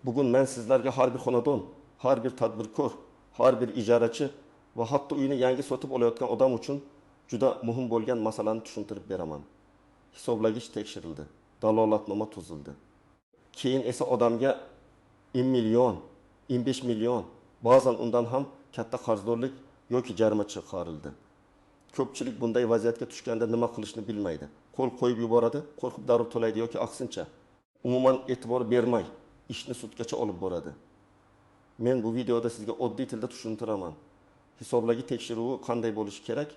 Bugun men sizlarga har bir xonadon, har bir tadbirkor, har bir ijarachi va hatto uyini yangi sotib olayotgan odam uchun juda muhim bo'lgan masalani tushuntirib beraman. Hisoblagich tekshirildi, dalolatnoma tuzildi. Keyin esa odamga 1 million, 15 million, ba'zan undan ham katta qarzdorlik yoki jarima chiqarildi. Ko'pchilik bunday vaziyatga tushganda nima qilishni bilmaydi. Qo'l qo'yib yuboradi, qo'rqib darrov to'laydi yoki aksincha umuman e'tibor bermay ishni sudgacha olib boradi. Men bu videoda sizga oddiy tilda tushuntiraman. Hisoblagi tekshiruvi qanday bo'lishi kerak?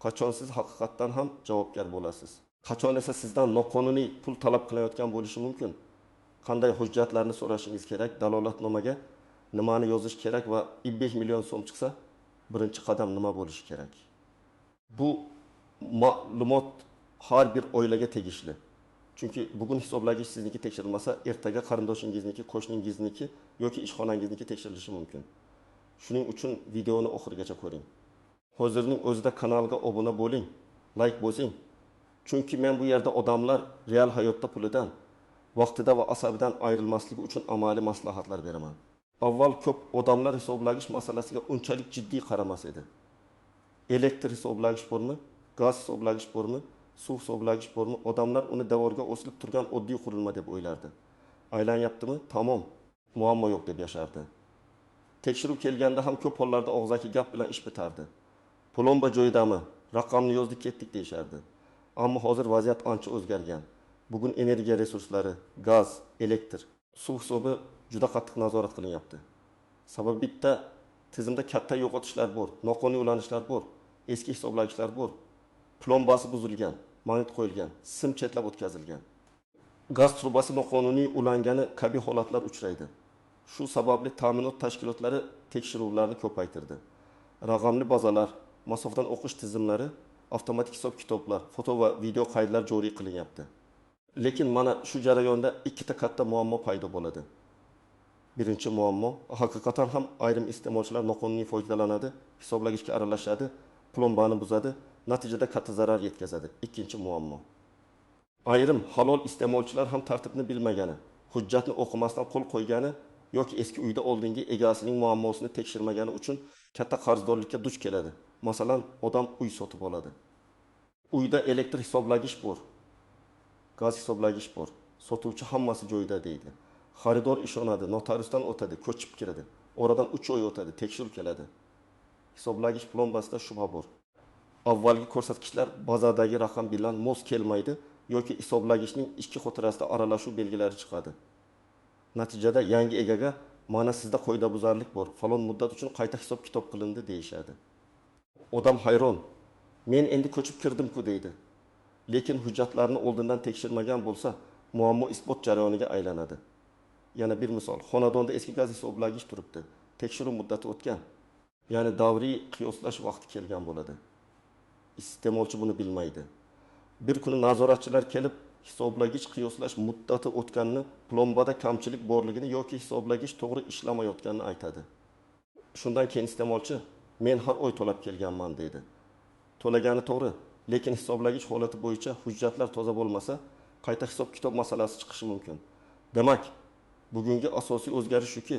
Qachon siz haqiqatdan ham javobgar bo'lasiz? Qachon esa sizdan noqonuniy pul talab qilayotgan bo'lishi mumkin? Qanday hujjatlarni so'rashingiz kerak? Dalolatnomaga nimani yozish kerak va 5 million so'm chiqsa, birinchi qadam nima bo'lishi kerak? Bu ma'lumot har bir oilaga tegishli. Chunki bugun hisoblagich sizniki tekshirilmasa, ertaga qarindoshingizniki, qo'shningizniki yoki ishxonangizniki tekshirilishi mumkin. Shuning uchun videoni oxirigacha ko'ring. Hozirning o'zida kanalga obuna bo'ling, like bosing. Chunki men bu yerda odamlar real hayotda pulidan, vaqtida va asabidan ayrilmasligi uchun amaliy maslahatlar beraman. Avval ko'p odamlar hisoblagich masalasiga unchalik jiddiy qaramas edi. Elektr hisoblagich bormi, gaz hisoblagich bormi, suv hisoblagich bormi, odamlar uni devorga osilib turgan oddiy qurilma deb o'ylardi. Aylanyaptimi? Tamom, muammo yo'q deb yashardi. Tekshiruv kelganda ham ko'p hollarda og'zaki gap bilan ish bitardi. Plomba joyidami? Raqamni yozdik, ketdik deyishardi. Ammo hozir vaziyat ancha o'zgargan. Bugun energiya resurslari, gaz, elektr, suv hisobi juda qattiq nazorat qilinyapti. Sababi bitta, tizimda katta yo'qotishlar bor, noqonuniy ulanishlar bor, eski hisoblagichlar bor, plombasi buzilgan, magnit qo'yilgan, sim chetlab o'tkazilgan. Gaz trubasi noqonuniy ulangani kabi holatlar uchraydi. Shu sababli ta'minot tashkilotlari tekshiruvlarni ko'paytirdi. Raqamli bazalar, masofadan o'qish tizimlari, avtomatik hisob-kitoblar, foto va video qaydlar joriy qilinyapti. Lekin mana shu jarayonda ikkita katta muammo paydo bo'ladi. Birinchi muammo, haqiqatan ham ayrim iste'molchilar noqonuniy foydalanadi, hisoblagichga aralashadi, plombani buzadi, natijada katta zarar yetkazadi. Ikkinchi muammo, ayrim halol iste'molchilar ham tartibni bilmagani, hujjatni o'qimasdan qo'l qo'ygani yoki eski uyda oldingi egasining muammosini tekshirmagani uchun katta qarzdorlikka duch keladi. Masalan, odam uy sotib oladi. Uyda elektr hisoblagich bor, gaz hisoblagich bor. Sotuvchi hammasi joyida deydi. Xaridor ishonadi, notariusdan o'tadi, ko'chib kiradi. Oradan 3 oy o'tadi, tekshiruv keladi. Hisoblagich plombasida shubha bor. Avvalgi ko'rsatkichlar bazadagi raqam bilan mos kelmaydi yoki hisoblagichning ichki xotirasida aralashuv belgilari chiqadi. Natijada yangi egaga mana sizda qoidabuzarlik bor, falon muddat uchun qayta hisob-kitob qilindi deyishadi. Odam hayron, men endi ko'chib kirdim-ku deydi. Lekin hujjatlarni oldindan tekshirmagan bo'lsa, muammo isbot jarayoniga aylanadi. Yana bir misol, xonadonda eski gaz hisoblagich turibdi. Tekshiruv muddati o'tgan. Ya'ni davriy qiyoslash vaqti kelgan bo'ladi. Iste'molchi buni bilmaydi. Bir kuni nazoratchilar kelib hisoblagich qiyoslash muddati o'tganini, plombada kamchilik borligini yoki hisoblagich to'g'ri ishlamayotganini aytadi. Shundan keyin iste'molchi men har oy to'lab kelganman deydi. To'lagani to'g'ri, lekin hisoblagich holati bo'yicha hujjatlar toza bo'lmasa, qayta hisob-kitob masalasi chiqishi mumkin. Demak, bugungi asosiy o'zgarish shuki,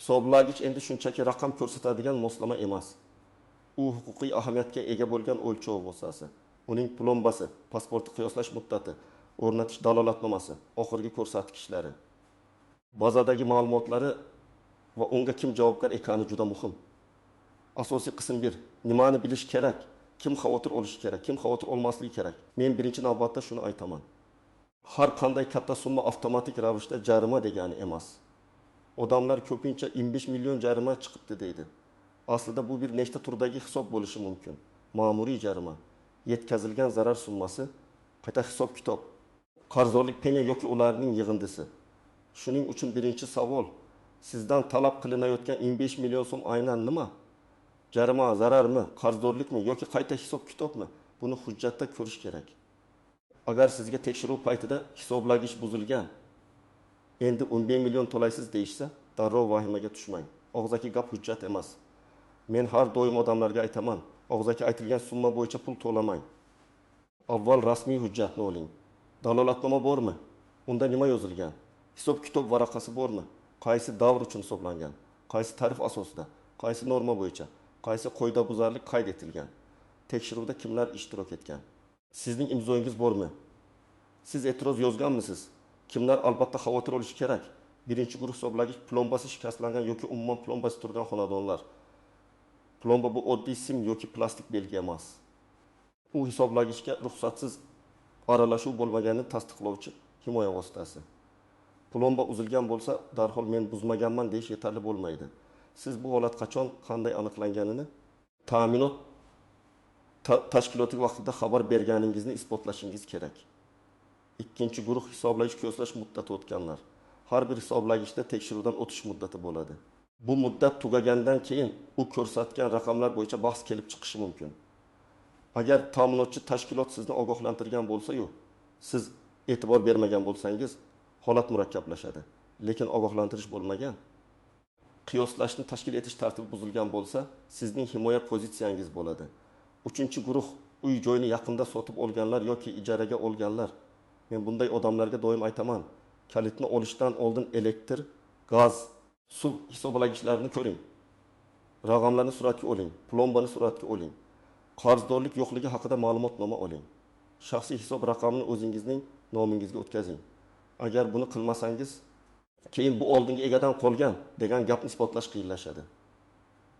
hisoblagich endi shunchaki raqam ko'rsatadigan moslama emas. U huquqiy ahamiyatga ega bo'lgan o'lchov vositasi. Uning plombasi, pasportni qiyoslash muddati, o'rnatish dalolatnomasi, oxirgi ko'rsatkichlari, bazadagi ma'lumotlari va unga kim javobgar ekani juda muhim. Asosiy qism 1. Nimani bilish kerak? Kim xavotir olishi kerak, kim xavotir olmasligi kerak? Men birinchi navbatda shuni aytaman. Har qanday katta summa avtomatik ravishda jarima degani emas. Odamlar ko'pincha 15 million jarima chiqibdi deydi. Aslida bu bir nechta turdagi hisob bo'lishi mumkin. Ma'muriy jarima, yetkazilgan zarar summasi, qayta hisob-kitob, qarzdorlik penya yoki ularning yig'indisi. Shuning uchun birinchi savol, sizdan talab qilinayotgan 15 million so'm aynan nima? Jarima, zararmi, qarzdorlikmi yoki qayta hisob-kitobmi? Buni hujjatda ko'rish kerak. Agar sizga tekshiruv paytida hisoblagich buzilgan, endi 15 million to'laysiz deyishsa, darrov vahimaga tushmang. Og'zaki gap hujjat emas. Men har doim odamlarga aytaman, og'zaki aytilgan summa bo'yicha pul to'lamang. Avval rasmiy hujjatni oling. Dalolatnoma bormi? Unda nima yozilgan? Hisob-kitob varaqasi bormi? Qaysi davr uchun hisoblangan? Qaysi tarif asosida? Qaysi norma bo'yicha? Qaysi qoidabuzarlik qayd etilgan? Tekshiruvda kimlar ishtirok etgan? Sizning imzoyingiz bormi? Siz e'tiroz yozganmisiz? Kimlar albatta xavotir olishi kerak? Birinchi guruh hisoblagich plombasi shikastlangan yoki umuman plombasi turgan xonadonlar. Plomba bu oddiy sim yoki plastik belgi emas. U hisoblagichga ruxsatsiz aralashuv bo'lmaganini tasdiqlovchi himoya vositasi. Plomba uzilgan bo'lsa, darhol men buzmaganman deyish yetarli bo'lmaydi. Siz bu holat qachon, qanday aniqlanganini ta'minot tashkilotiga vaqtida xabar berganingizni isbotlashingiz kerak. Ikkinchi guruh hisoblagich ko'zlash muddati o'tganlar. Har bir hisoblagichda tekshiruvdan o'tish muddati bo'ladi. Bu muddat tugagandan keyin u ko'rsatgan raqamlar bo'yicha bahs kelib chiqishi mumkin. Agar ta'minotchi tashkilot sizni ogohlantirgan bo'lsa-yu, siz e'tibor bermagan bo'lsangiz, holat murakkablashadi. Lekin ogohlantirish bo'lmagan, qiyoslashni tashkil etish tartibi buzilgan bo'lsa, sizning himoya pozitsiyangiz bo'ladi. Uchinchi guruh uy joyini yaqinda sotib olganlar yoki ijaraga olganlar. Men bunday odamlarga doim aytaman, kalitni olishdan oldin elektr, gaz, suv hisoblagichlarni ko'ring. Raqamlarni suratga oling, plombani suratga oling. Qarzdorlik yo'qligi haqida ma'lumotnoma oling. Shaxsiy hisob raqamini o'zingizning nomingizga o'tkazing. Agar buni qilmasangiz, keyin bu oldingi egadan qolgan degan gapni isbotlash qiyinlashadi.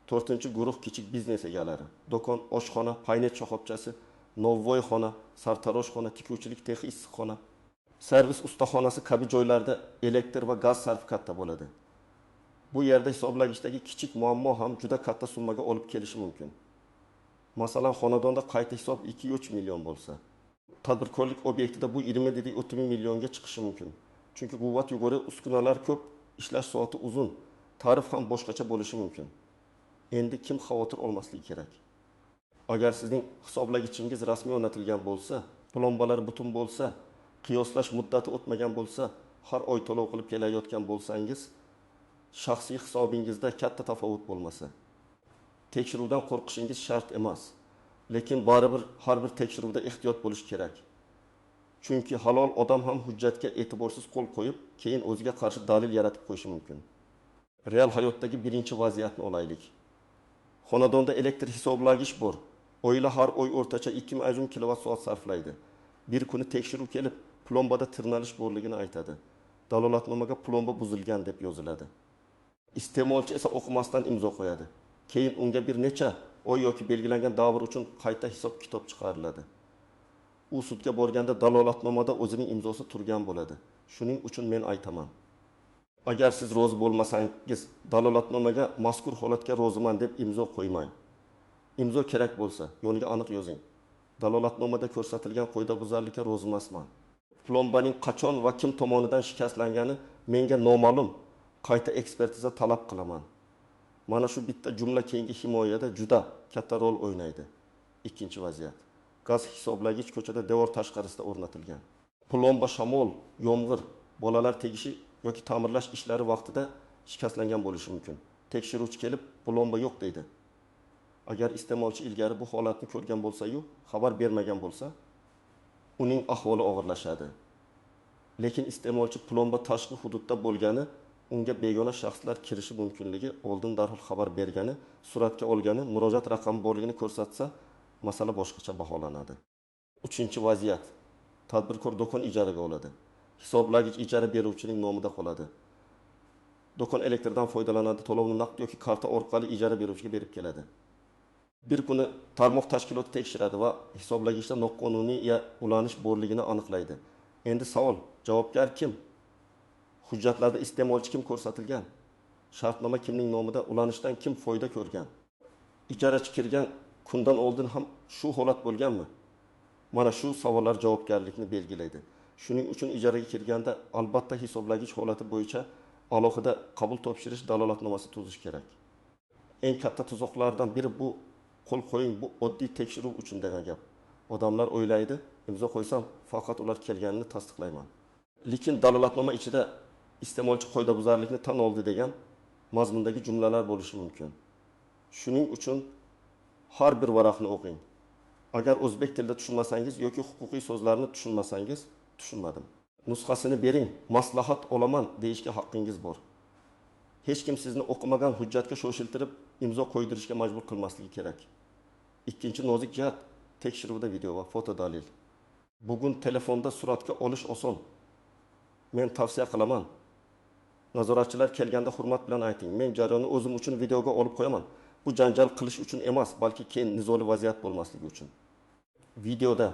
To'rtinchi guruh kichik biznes egalari. Do'kon, oshxona, paynet shoxobchasi, novvoyxona, sartaroshxona, tikuvchilik texi, issiqxona, servis ustaxonasi kabi joylarda elektr va gaz sarfi katta bo'ladi. Bu yerda hisoblagichdagi kichik muammo ham juda katta summaga olib kelishi mumkin. Masalan, xonadonda qayta hisob 2-3 million bo'lsa, tadbirkorlik obyektida bu 20-30 millionga chiqishi mumkin. Chunki quvvat yuqori, uskunalar ko'p, ishlash soati uzun, tarif ham boshqacha bo'lishi mumkin. Endi kim xavotir olmasligi kerak? Agar sizning hisoblagichingiz rasmiy o'rnatilgan bo'lsa, plombalar butun bo'lsa, qiyoslash muddati o'tmagan bo'lsa, har oy to'lov qilib kelayotgan bo'lsangiz, shaxsiy hisobingizda katta tafovut bo'lmasa, tekshiruvdan qo'rqishingiz shart emas. Lekin baribir har bir tekshiruvda ehtiyot bo'lish kerak. Chunki halol odam ham hujjatga e'tiborsiz qo'l qo'yib, keyin o'ziga qarshi dalil yaratib qo'yishi mumkin. Real hayotdagi birinchi vaziyatni olaylik. Xonadonda elektr hisoblagich bor. Oila har oy o'rtacha 2,5 kilovat soat sarflaydi. Bir kuni tekshiruv kelib, plombada tirnalish borligini aytadi. Dalolatnomaga plomba buzilgan deb yoziladi. Iste'molchi esa o'qimasdan imzo qo'yadi. Keyin unga bir necha oy yoki belgilangan davr uchun qayta hisob-kitob chiqariladi. U sudga borganda dalolatnomada o'zining imzosi turgan bo'ladi. Shuning uchun men aytaman. Agar siz rozi bo'lmasangiz, dalolatnomaga mazkur holatga roziman deb imzo qo'ymang. Imzo kerak bo'lsa, yoniga aniq yozing. Dalolatnomada ko'rsatilgan qoidabuzarlikka rozi emasman. Plombaning qachon va kim tomonidan shikastlangani menga noma'lum. Qayta ekspertiza talab qilaman. Mana shu bitta jumla keyingi himoyada juda katta rol o'ynaydi. Ikkinchi vaziyat. Gaz hisoblagich ko'chada devor tashqarisida o'rnatilgan. Plomba shamol, yomg'ir, bolalar tegishi yoki ta'mirlash ishlari vaqtida shikastlangan bo'lishi mumkin. Tekshiruvchi kelib, plomba yo'q deydi. Agar iste'molchi ilgari bu holatni ko'rgan bo'lsa-yu, xabar bermagan bo'lsa, uning ahvoli og'irlashadi. Lekin iste'molchi plomba tashqi hududda bo'lgani, unga begona shaxslar kirishi mumkinligi oldin darhol xabar bergani, suratga olgani, murojaat raqami borligini ko'rsatsa, masala boshqacha baholanadi. Uchinchi vaziyat. Tadbirkor do'kon ijaraga oladi. Hisoblagich ijara beruvchining nomida qoladi. Do'kon elektrdan foydalanadi, to'lovni naqd yoki karta orqali ijara beruvchiga berib keladi. Bir kuni tarmoq tashkiloti tekshiradi va hisoblagichda noqonuniy ulanish borligini aniqlaydi. Endi savol, javobgar kim? Hujjatlarda iste'molchi kim ko'rsatilgan? Shartnoma kimning nomida, ulanishdan kim foyda ko'rgan? Ijarachi kirgan kundan oldin ham shu holat bo'lganmi? Mana shu savollar javobgarlikni belgilaydi. Shuning uchun ijaraga kirganda albatta hisoblagich holati bo'yicha alohida qabul topshirish dalolatnomasi tuzish kerak. Eng katta tuzoqlardan biri bu qo'l qo'ying, bu oddiy tekshiruv uchun degan gap. Odamlar o'ylaydi, imzo qo'ysam faqat ular kelganini tasdiqlayman. Lekin dalolatnoma ichida iste'molchi qoidabuzarlikni tan oldi degan mazmundagi jumlalar bo'lishi mumkin. Shuning uchun har bir varaqni o'qing. Agar o'zbek tilida tushunmasangiz yoki huquqiy so'zlarni tushunmasangiz, tushunmadim, nusxasini bering, maslahat olaman deyishga haqqingiz bor. Hech kim sizni o'qimagan hujjatga shoshiltirib imzo qo'ydirishga majbur qilmasligi kerak. Ikkinchi nozik jihat tekshiruvda video va foto dalil. Bugun telefonda suratga olish oson. Men tavsiya qilaman. Nazoratchilar kelganda hurmat bilan ayting. Men jarayonni o'zim uchun videoga olib qo'yaman. Bu janjal qilish uchun emas, balki keyin nizoli vaziyat bo'lmasligi uchun. Videoda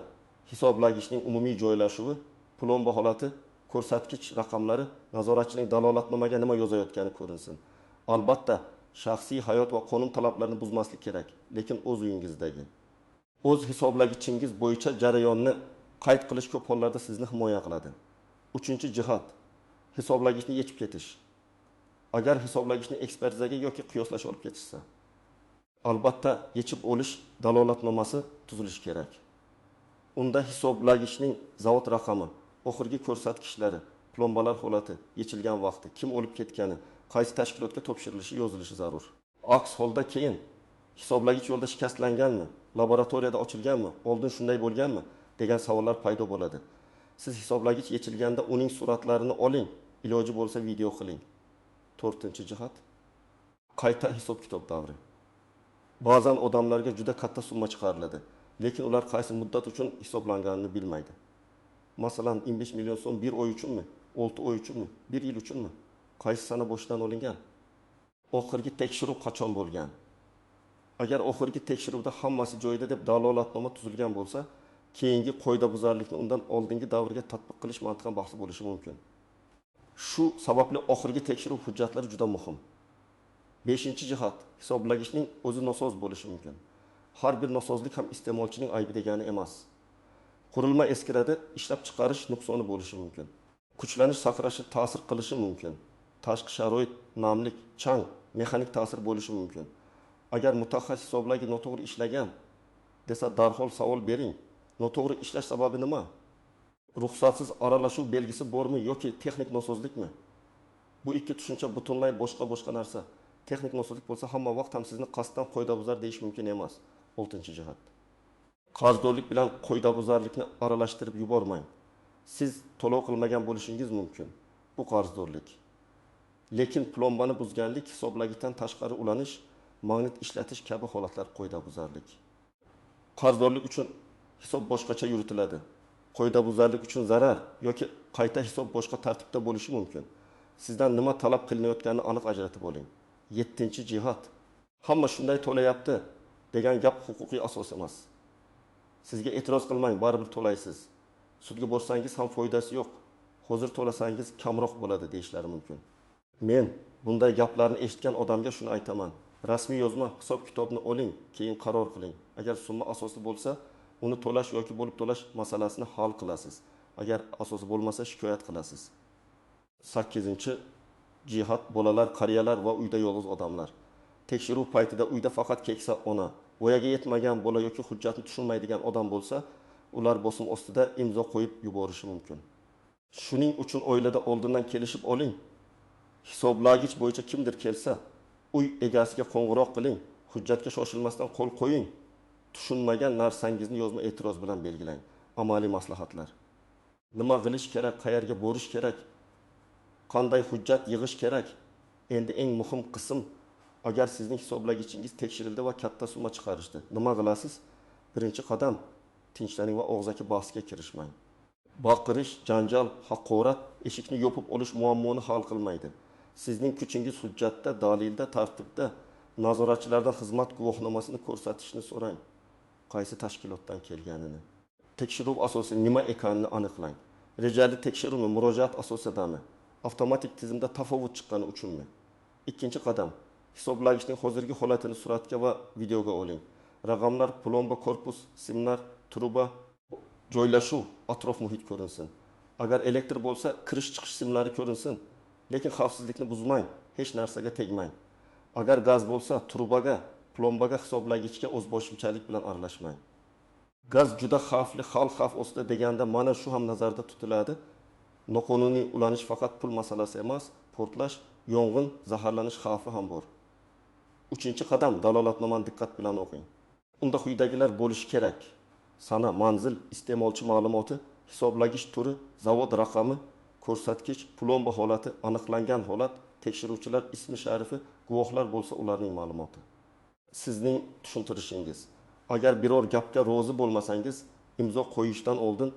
hisoblagichning umumiy joylashuvi, plomba holati, ko'rsatkich raqamlari, nazoratchining dalolatnomaga nima yozayotgani ko'rinsin. Albatta, shaxsiy hayot va qonun talablarini buzmaslik kerak, lekin o'z uyingizdagi o'z hisoblagichingiz bo'yicha jarayonni qayd qilish ko'p hollarda sizni himoya qiladi. Uchinchi jihat hisoblagichni yechib ketish. Agar hisoblagichni ekspertizaga yoki qiyoslashga olib ketishsa, albatta yechib olish dalolatnomasi tuzilishi kerak. Unda hisoblagichning zavod raqami, oxirgi ko'rsatkichlari, plombalar holati, yechilgan vaqti, kim olib ketgani, qaysi tashkilotga topshirilishi yozilishi zarur. Aks holda keyin hisoblagich yo'lda shikastlanganmi, laboratoriyada ochilganmi, oldin shunday bo'lganmi degan savollar paydo bo'ladi. Siz hisoblagich yechilganda uning suratlarini oling, iloji bo'lsa video qiling. To'rtinchi jihat qayta hisob-kitob davri. Ba'zan odamlarga juda katta summa chiqariladi, lekin ular qaysi muddat uchun hisoblanganini bilmaydi. Masalan, 15 million so'm bir oy uchunmi, 6 oy uchunmi, 1 yil uchunmi? Qaysi sana boshidan olingan? Oxirgi tekshiruv qachon bo'lgan? Agar oxirgi tekshiruvda hammasi joyida deb dalolatnoma tuzilgan bo'lsa, keyingi qoidabuzarlikni undan oldingi davrga tatbiq qilish mantiqan bahsi bo'lishi mumkin. Shu sababli oxirgi tekshiruv hujjatlari juda muhim. Beshinchi jihat hisoblagichning o'zi nosoz bo'lishi mumkin. Har bir nosozlik ham iste'molchining aybi degani emas. Qurilma eskiradi, ishlab chiqarish nuqsoni bo'lishi mumkin. Kuchlanish saqrashi ta'sir qilishi mumkin. Tashqi sharoit, namlik, chang, mexanik ta'sir bo'lishi mumkin. Agar mutaxassis hisoblagi noto'g'ri ishlagan desa darhol savol bering. Noto'g'ri ishlash sababi nima? Ruxsatsiz aralashuv belgisi bormi yoki texnik nosozlikmi? Bu ikki tushuncha butunlay boshqa narsa. Texnik nosozlik bo'lsa hamma vaqt ham sizni qasddan qoidabuzar deyish mumkin emas. Oltinchi jihat. Qarzdorlik bilan qoidabuzarlikni aralashtirib yubormang. Siz to'lov qilmagan bo'lishingiz mumkin. Bu qarzdorlik. Lekin plombani buzganlik, hisoblagichdan tashqari ulanish, magnit ishlatish kabi holatlar qoidabuzarlik. Qarzdorlik uchun hisob boshqacha yuritiladi. Qoidabuzarlik uchun zarar yoki qayta hisob boshqa tartibda bo'lishi mumkin. Sizdan nima talab qilinayotganini aniq ajratib oling. Yettinchi jihat. Hamma shunday to'layapti degan gap huquqiy asos emas. Sizga e'tiroz qilmang, baribir to'laysiz. Sudga borsangiz ham foydasi yo'q. Hozir to'lasangiz kamroq bo'ladi deyishlari mumkin. Men bunday gaplarni eshitgan odamga shuni aytaman. Rasmiy yozma hisob-kitobni oling, keyin qaror qiling. Agar summa asosli bo'lsa, uni to'lash yoki bo'lib to'lash masalasini hal qilasiz. Agar asosi bo'lmasa shikoyat qilasiz. 8-chi jihat bolalar, qariyalar va uyda yolg'iz odamlar. Tekshiruv paytida uyda faqat keksa ona, voyaga yetmagan bola yoki hujjatni tushunmaydigan odam bo'lsa, ular bosim ostida imzo qo'yib yuborishi mumkin. Shuning uchun oilada oldindan kelishib oling. Hisoblagich bo'yicha kimdir kelsa, uy egasiga qo'ng'iroq qiling, hujjatga shoshilmasdan qo'l qo'ying. Tushunmagan narsangizni yozma e'tiroz bilan belgilang. Amaliy maslahatlar. Nima qilish kerak, qayerga borish kerak, qanday hujjat yig'ish kerak? Endi eng muhim qism, agar sizning hisoblagichingiz tekshirildi va katta summa chiqarishdi, nima qilasiz? Birinchi qadam, tinchlaning va og'zaki bahsga kirishmang. Baqirish, janjal, haqorat, eshikni yopib olish muammoni hal qilmaydi. Sizning kuchingiz hujjatda, dalilda, tartibda. Nazoratchilardan xizmat guvohnomasini ko'rsatishni so'rang. Qaysi tashkilotdan kelganini. Tekshiruv asosi nima ekanini aniqlang. Rejali tekshiruvmi, murojaat asosidami? Avtomatik tizimda tafovut chiqqani uchunmi? Ikkinchi qadam, hisoblagichning hozirgi holatini suratga va videoga oling. Raqamlar, plomba, korpus, simlar, truba, joylashuv, atrof muhit ko'rinsin. Agar elektr bo'lsa, kirish chiqish simlari ko'rinsin. Lekin xavfsizlikni buzmang, hech narsaga tegmang. Agar gaz bo'lsa, trubaga, plombaga, hisoblagichga o'zboshimchalik bilan aralashmang. Gaz juda xavfli, hal xavf ostida deganda mana shu ham nazarda tutiladi. Noqonuniy ulanish faqat pul masalasi emas, portlash, yong'in, zaharlanish xavfi ham bor. Uchinchi qadam, dalolatnomani diqqat bilan o'qing. Unda quyidagilar bo'lishi kerak: sana, manzil, iste'molchi ma'lumoti, hisoblagich turi, zavod raqami, ko'rsatkich, plomba holati, aniqlangan holat, Tekshiruvchilar ismi sharifi, guvohlar bo'lsa ularning ma'lumoti. Sizning tushuntirishingiz. Agar biror gapga rozi bo'lmasangiz, imzo qo'yishdan oldin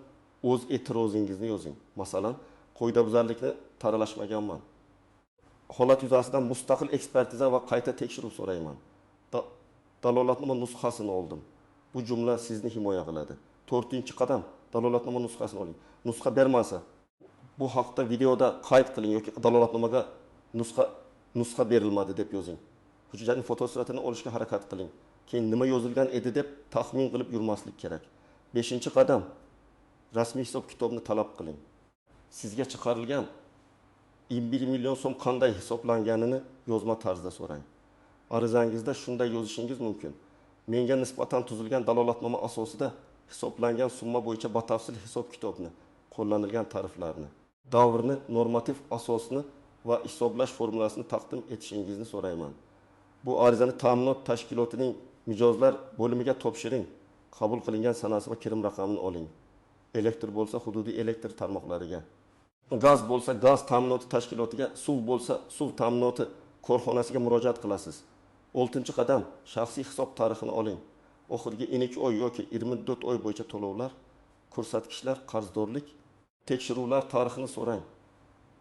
o'z e'tirozingizni yozing. Masalan, qoidabuzarlikni taralashmaganman. Holat yuzasidan mustaqil ekspertiza va qayta tekshiruv so'rayman. Dalolatnoma nusxasini oldim. Bu jumla sizni himoya qiladi. 4-qadam dalolatnoma nusxasini oling. Nusxa bermasa, bu haqda videoda qayd qiling yoki dalolatnomaga nusxa berilmadi deb yozing. Hujjatning fotosuratini olishga harakat qiling. Keyin nima yozilgan edi deb taxmin qilib yurmaslik kerak. 5-qadam rasmiy hisob-kitobni talab qiling. Sizga chiqarilgan 21 million so'm qanday hisoblanganini yozma tarzda so'rang. Arizangizda shunday yozishingiz mumkin. Menga nisbatan tuzilgan dalolatnoma asosida hisoblangan summa bo'yicha batafsil hisob-kitobni, qo'llanilgan tariflarni, davrni, normativ asosni va hisoblash formulasini taqdim etishingizni so'rayman. Bu arizani ta'minot tashkilotining mijozlar bo'limiga topshiring. Qabul qilingan sanasi va kirim raqamini oling. Elektr bo'lsa hududiy elektr tarmoqlariga, gaz bo'lsa gaz ta'minoti tashkilotiga, suv bo'lsa suv ta'minoti korxonasiga murojaat qilasiz. 6-qadam shaxsiy hisob tarixini oling. Oxirgi 12 oy yoki 24 oy bo'yicha to'lovlar, ko'rsatkichlar, qarzdorlik, tekshiruvlar tarixini so'rang.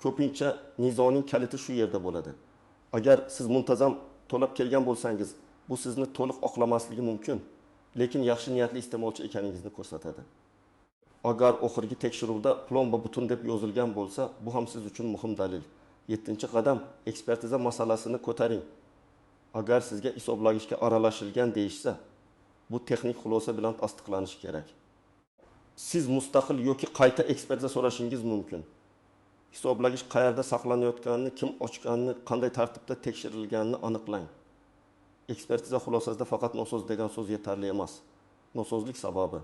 Ko'pincha nizoning kaliti shu yerda bo'ladi. Agar siz muntazam to'lab kelgan bo'lsangiz, bu sizni to'liq oqlamasligi mumkin, lekin yaxshi niyatli iste'molchi ekaningizni ko'rsatadi. Agar oxirgi tekshiruvda plomba butun deb yozilgan bo'lsa, bu ham siz uchun muhim dalil. 7-qadam ekspertiza masalasini ko'taring. Agar sizga hisoblagichga aralashilgan deyishsa, bu texnik xulosa bilan tasdiqlanishi kerak. Siz mustaqil yoki qayta ekspertiza so'rashingiz mumkin. Hisoblagich qayerda saqlanayotganini, kim ochganini, qanday tartibda tekshirilganini aniqlang. Ekspertiza xulosasida faqat nosoz degan so'z yetarli emas. Nosozlik sababi,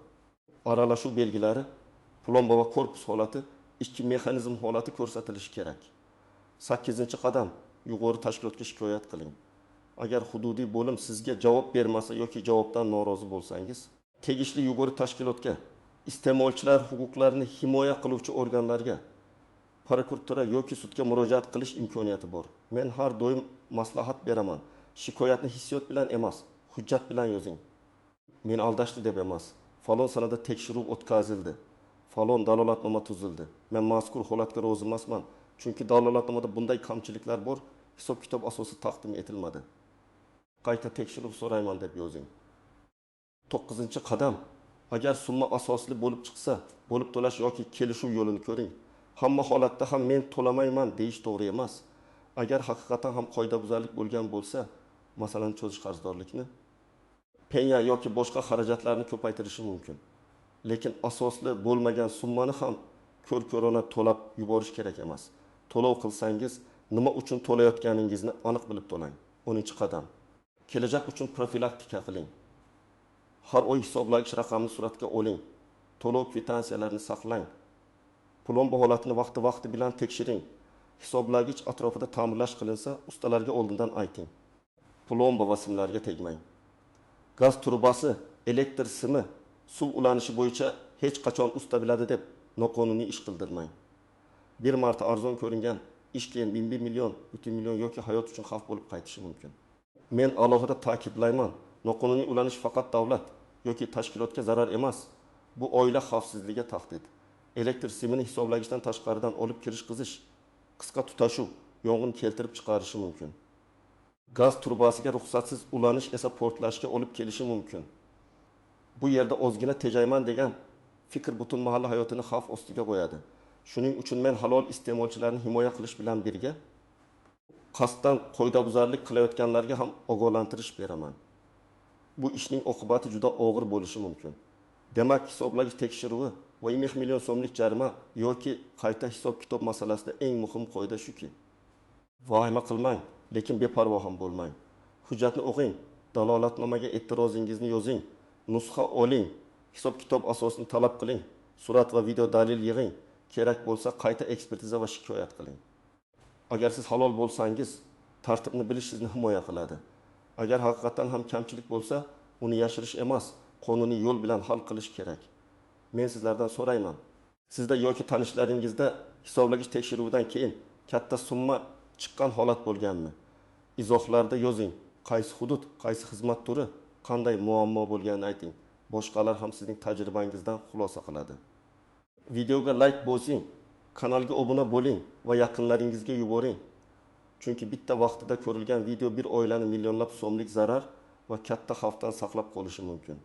aralashuv belgilari, plomba va korpus holati, ichki mexanizm holati ko'rsatilishi kerak. 8-qadam yuqori tashkilotga shikoyat qiling. Agar hududiy bo'lim sizga javob bermasa yoki javobdan norozi bo'lsangiz, tegishli yuqori tashkilotga, iste'molchilar huquqlarini himoya qiluvchi organlarga, prokuratura yoki sudga murojaat qilish imkoniyati bor. Men har doim maslahat beraman. Shikoyatni hissiyot bilan emas, hujjat bilan yozing. Meni aldashdi deb emas. Falon sanada tekshiruv o'tkazildi. Falon dalolatnoma tuzildi. Men mazkur holatga rozi emasman, chunki dalolatnomada bunday kamchiliklar bor, hisob-kitob asosi taqdim etilmadi. Qayta tekshiruv so'rayman deb yozing. 9-qadam agar summa asosli bo'lib chiqsa, bo'lib to'lash yoki kelishuv yo'lini ko'ring. Hamma holatda ham men to'lamayman deyish to'g'ri emas. Agar haqiqatan ham qoidabuzarlik bo'lgan bo'lsa, masalan, cho'zish qarzdorlikni, penya yoki boshqa xarajatlarni ko'paytirishi mumkin. Lekin asosli bo'lmagan summani ham ko'r-ko'rona to'lab yuborish kerak emas. To'lov qilsangiz, nima uchun to'layotganingizni aniq bilib to'lang. 10-qadam kelajak uchun profilaktika qiling. Har oy hisoblagich raqamni suratga oling. To'lov kvitansiyalarni saqlang. Plomba holatini vaqti-vaqti bilan tekshiring. Hisoblagich atrofida ta'mirlash qilinsa, ustalarga oldindan ayting. Plomba va simlarga tegmang. Gaz turbasi, elektr simi, suv ulanishi bo'yicha hech qachon usta biladi deb noqonuniy ish qildirmang. Bir marta arzon ko'ringan ish keyin 1 million, 3 million yoki hayot uchun xavf bo'lib qaytishi mumkin. Men alohida ta'kidlayman, noqonuniy ulanish faqat davlat yoki tashkilotga zarar emas, bu oila xavfsizligiga tahdid. Elektr simini hisoblagichdan tashqaridan olib kirish qizish, qisqa tutashuv, yong'in keltirib chiqarishi mumkin. Gaz turbasiga ruxsatsiz ulanish esa portlashga olib kelishi mumkin. Bu yerda ozgina tejayman degan fikr butun mahalla hayotini xavf ostiga qo'yadi. Shuning uchun men halol iste'molchilarni himoya qilish bilan birga qasddan qoidabuzarlik qilayotganlarga ham ogohlantirish beraman. Bu ishning oqibati juda og'ir bo'lishi mumkin. Demak, hisoblagich tekshiruvi va 20 million so'mlik jarima yoki qayta hisob-kitob masalasida eng muhim qoida shuki, vahima qilmang, lekin beparvo ham bo'lmang. Hujjatni o'qing, dalolatnomaga e'tirozingizni yozing, nusxa oling, hisob-kitob asosini talab qiling, surat va video dalil yig'ing, kerak bo'lsa qayta ekspertiza va shikoyat qiling. Agar siz halol bo'lsangiz, tartibni bilish sizni himoya qiladi. Agar haqiqatan ham kamchilik bo'lsa, uni yashirish emas, qonuniy yo'l bilan hal qilish kerak. Men sizlardan so'rayman. Sizda yoki tanishlaringizda hisoblagich tekshiruvidan keyin katta summa chiqqan holat bo'lganmi? Izohlarda yozing, qaysi hudud, qaysi xizmat turi, qanday muammo bo'lganini ayting. Boshqalar ham sizning tajribangizdan xulosa qiladi. Videoga layk bosing, kanalga obuna bo'ling va yaqinlaringizga yuboring. Chunki bitta vaqtida ko'rilgan video bir oilani millionlab so'mlik zarar va katta xavfdan saqlab qolishi mumkin.